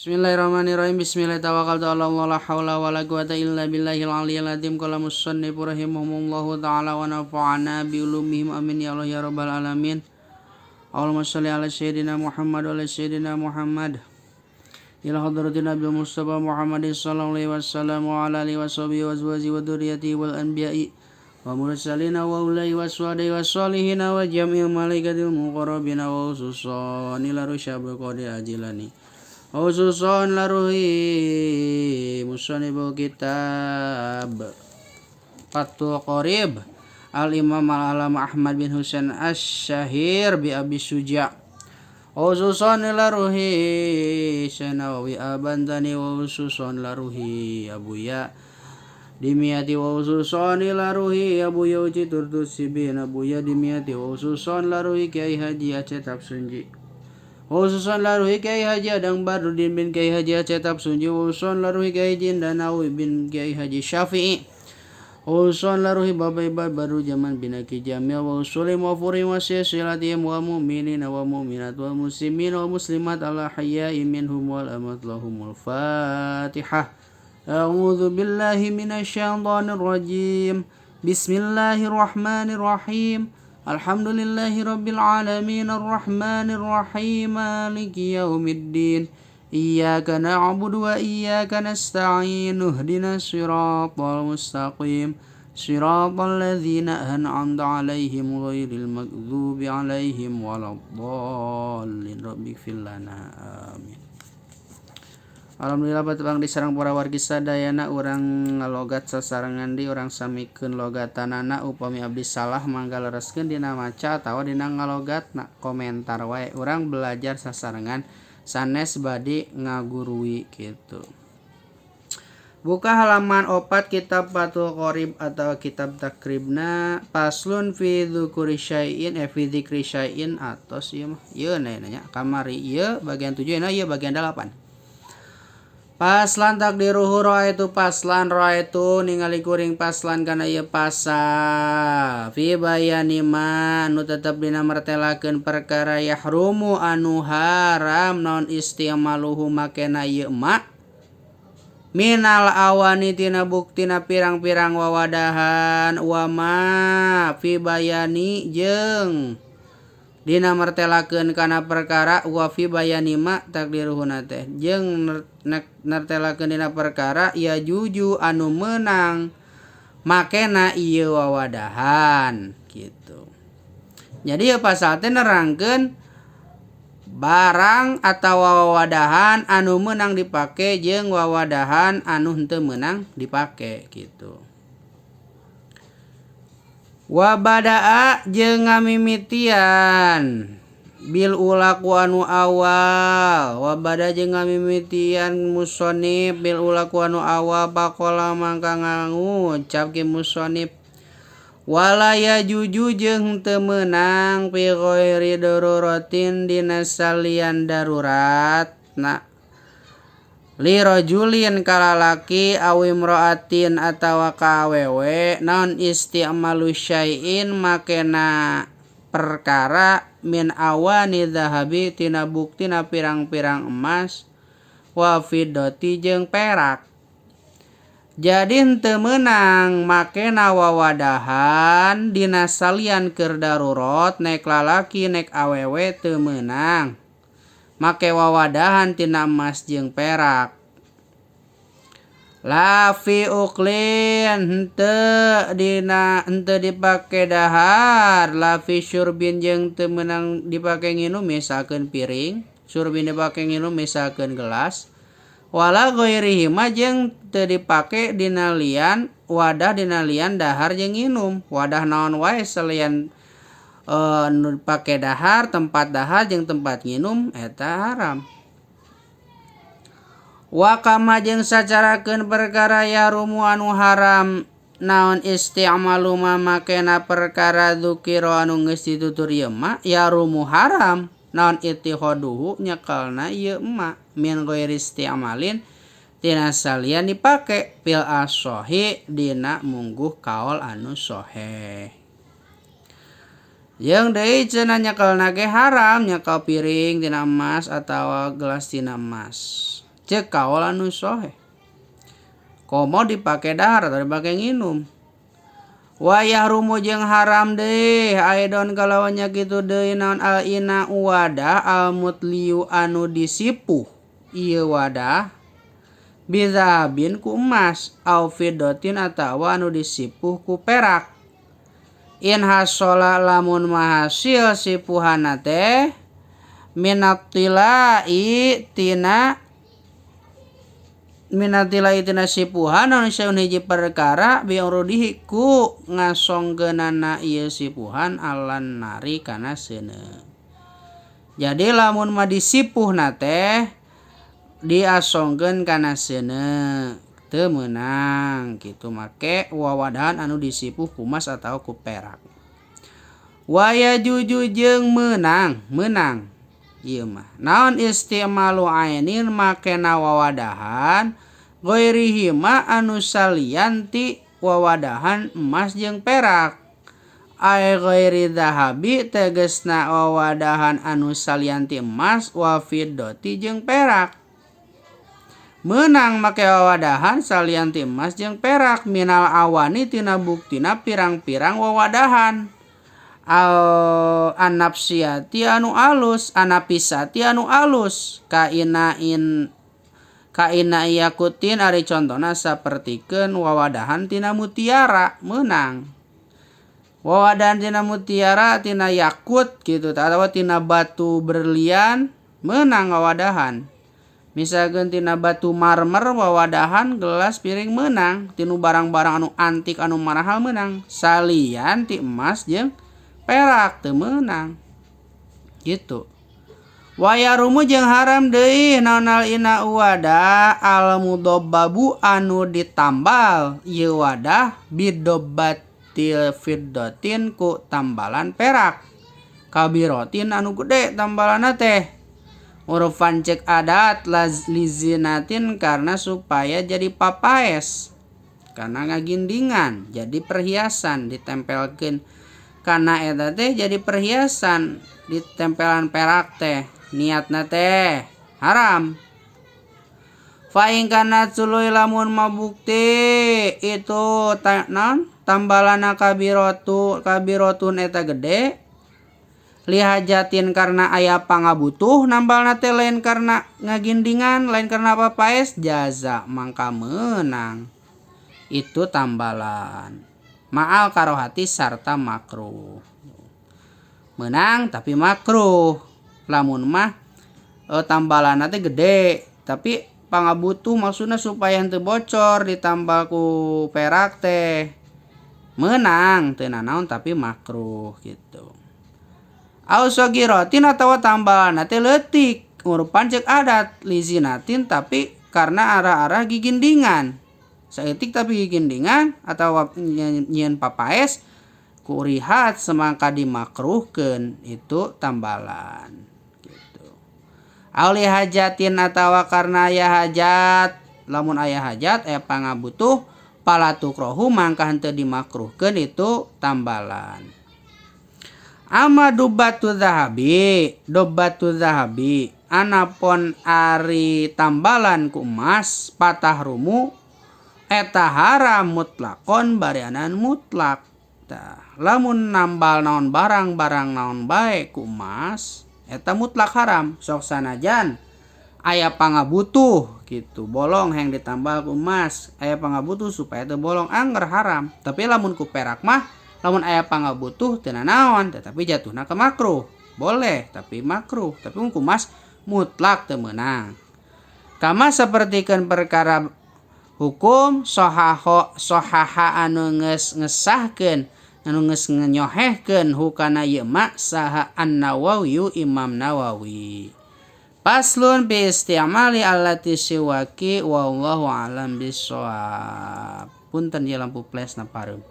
Bismillahirrahmanirrahim. Bismillah tawakkaltu ala Allah la haula wala quwata illa billahil aliyyil azim. Qala musannif rahimahumullahu taala wa nafa'ana bi ulumihim amin ya Allah ya rabbal alamin. Allahumma shalli ala sayyidina Muhammad wa ala sayyidina Muhammad. Ila hadratin Nabi Mustafa Muhammad sallallahu alaihi wasallam wa ala alihi washabihi wa azwajihi wa dzurriyyatihi wal anbiya'i wa mursalina wa ulai waswadai wassalihin wa jami'il malaikatil muqarrabin wa khususan ila rusyabil qadir ajilani. Khususan laruhi musanniful kitab Fathul Qorib Al-Imam Al-Alama Ahmad bin Husain Asy-Syahir bi Abi Suja. Khususan laruhi Syanawi Abantani wa khususan laruhi Abuya Dimyati wa khususan laruhi Abu Yauci Turtusi bin Abuya Dimyati wa khususan laruhi Kiai Haji Aceh Sunji. Khususan laruhi Kiai Haji Adang Badruddin bin Kiai Haji Aceh Sunji. Khususan laruhi Kiai Jindanawi bin Kiai Haji Syafi'i. Khususan laruhi Bapak Ibad Baru Jaman bin Aki Jamil wa usulim wa furim wa silsilatihim wa mu'minina wa mu'minat wa muslimin wa muslimat ala hayya'i minhum wal amat lahumul Fatihah. A'udzu billahi minasyaitonir rajim. Bismillahirrahmanirrahim. Alhamdulillahi rabbil alamin arrahmanir rahim maliki yaumiddin. Iyyaka na'budu wa iyyaka nasta'in ihdinas siratal mustaqim siratal ladzina an'amta 'alaihim ghairil maghdubi 'alaihim waladdallin. Rabbighfir lana amin. Alhamdulillah patepang disarang para wargi sadayana urang ngalogat sasarengan di urang samikeun logatanana upami abdi salah mangga lereskeun dina maca atawa dina ngalogatna komentar wae urang belajar sasarengan sanes bade ngagurui kitu. Buka halaman 4 kitab Fathul Qorib atau kitab Takribna paslun fi dzukuri syai'in fi dzikri syai'in atos ieu mah ieu nanya kamari ieu bagian 7 ieu bagian 8. Paslan takdiruhu roa itu paslan roa itu ningali kuring paslan kana ieu pasal fi bayani ma anu tetep dina mertelakeun perkara yahrumu anu haram non istimaluhu makena ieu ma minal awani tina buktina pirang-pirang wawadahan wa ma fi bayani jeung dina mertelakeun kana perkara wa fi bayani ma takdiruhuna teh jeung nertelakeun dina perkara ya juju anu meunang makena ieu wawadahan gitu. Jadi ieu pasal teh nerangkeun barang atawa wawadahan anu meunang dipake jeung wawadahan anu henteu meunang dipake gitu. Wabadaa jeung ngamimitian bil ulaku anu awal wabada jeung ngamimitian musonib bil ulaku anu awal pakola mangka ngucap ki musonib wala ya juju jeung teu meunang fi ghairi daruratin dina salian darurat na li rajulin kalalaki aw imra'atin atawa ka awewe naon isti'malu syai'in makena perkara min awani zahabi tina buktina pirang-pirang emas wa fiddati jeung perak. Jadi henteu meunang makena wawadahan dina salian keur darurat nek lalaki nek awewe teu meunang make wawadahan tina emas jeung perak. La fi uklin henteu dina henteu dipake dahar la fi syurbin jeung teu meunang dipake nginum misalkeun piring surbin dipake nginum misalkeun gelas wala ghairihi ma jeung teu dipake dina lian wadah dina lian dahar jeung nginum wadah naon wae salian nu dipake dahar tempat dahar jeung tempat nginum eta haram. Wa kama jeung sacarakeun perkara yahrumu anu haram naon isti'malu ma makena perkara dzukira anu geus ditutur ieu ma yahrumu haram naon ittihaduhu nyekelna ieu ma min ghairi isti'malin tina salian dipake fil asohi dina mungguh kaol anu soheh. Jeung deui cenah nyekelna ge haram nyekel piring tina emas atawa gelas tina emas. Cek kaul anu soheh. Komo dipake dahar atau dipake nginum. Wayah rumu jeung haram deui aidon kalawan nya kitu deui naon al ina wadah al mutliu anu disipuh ieu wadah bizahabin ku emas au fiddatin atawa anu disipuh ku perak. In hasola lamun mahasil sipuhana teh minatilai tina minatilai tina sipuhan anu saeun hiji perkara biurudihi ku ngasongkeunana ieu sipuhan alan nari kana seuneu. Jadi lamun mah disipuhna teh diasongkeun kana seuneu teu meunang kitu make wawadahan anu disipuh ku emas atawa ku perak. Waya juju jeung meunang meunang ieu mah naon istimalu ainin makena wawadahan ghairihima anu salian ti wawadahan emas jeung perak. Ai ghairi zahabi tegasna wawadahan anu salian ti emas wa fiddati jeung perak. Meunang make wawadahan salian ti emas jeung perak minal awani tina buktina pirang-pirang wawadahan. Al anafsiati anu alus anapisati anu alus kainain kaina yakutin ari contona sapertikeun wawadahan tina mutiara meunang. Wawadahan tina mutiara tina yakut kitu atawa tina batu berlian meunang wawadahan. Misalkan tina batu marmer wawadahan gelas piring meunang, tinu barang-barang anu antik anu marahal meunang, salian ti emas jeung perak teu meunang. Gitu. Wayarumu jeung haram deui naon al ina wadah al mudabbabu anu ditambal ieu wadah bidobbatil fiddatin ku tambalan perak. Kabirotin anu gede tambalanna teh. Urfan cek adat lizinatin karena supaya jadi papaes karena ngagindingan jadi perhiasan ditempelkeun kana eta teh jadi perhiasan ditempelan perak teh niatna teh haram. Fa in kana tuluy lamun mabukti itu naon tambalana kabirotu kabirotun eta gede lihajatin karena aya pangabutuh nambalna teh lain karena ngagindingan lain karena papaes jaza mangka meunang itu tambalan ma'al karohati sarta makruh. Meunang tapi makruh lamun mah tambalanna teh gede tapi pangabutuh maksudna supaya henteu bocor ditambal ku perak teh meunang teu nanaon tapi makruh gitu. Au sogirotin atawa tambalanna teh leutik ngurupan cek adat lizinatin tapi karena arah-arah gigindingan saeutik tapi gigindingan atawa nyieun papaes kurihat semangka dimakruhkeun itu tambalan gitu. Au li hajatin atawa karena aya hajat lamun aya hajat aya pangabutuh palatukrohu mangka henteu dimakruhkeun itu tambalan. Ama dubbatu zahabi anapon ari tambalan ku emas patah rumu eta haram mutlakon barianan mutlak. Tah lamun nambal naon barang-barang naon bae ku emas eta mutlak haram sok sanajan aya pangabutuh gitu bolong yang ditambal ku emas aya pangabutuh supaya teu bolong angger haram. Tapi lamun ku perak mah lamun aya pangabutuh teu nanaon tetapi jatuhna ke makruh. Boleh tapi makruh, tapi mun ku emas mutlak teu meunang. Kama sapertikeun perkara hukum sohaho sohaha anu geus ngesahkeun anu geus nyohehkeun hukana ieu ma saha An-Nawawi Imam Nawawi. Paslun bi istimali allati siwaki wallahu alam bissawab. Punten ieu lampu flash na pareum.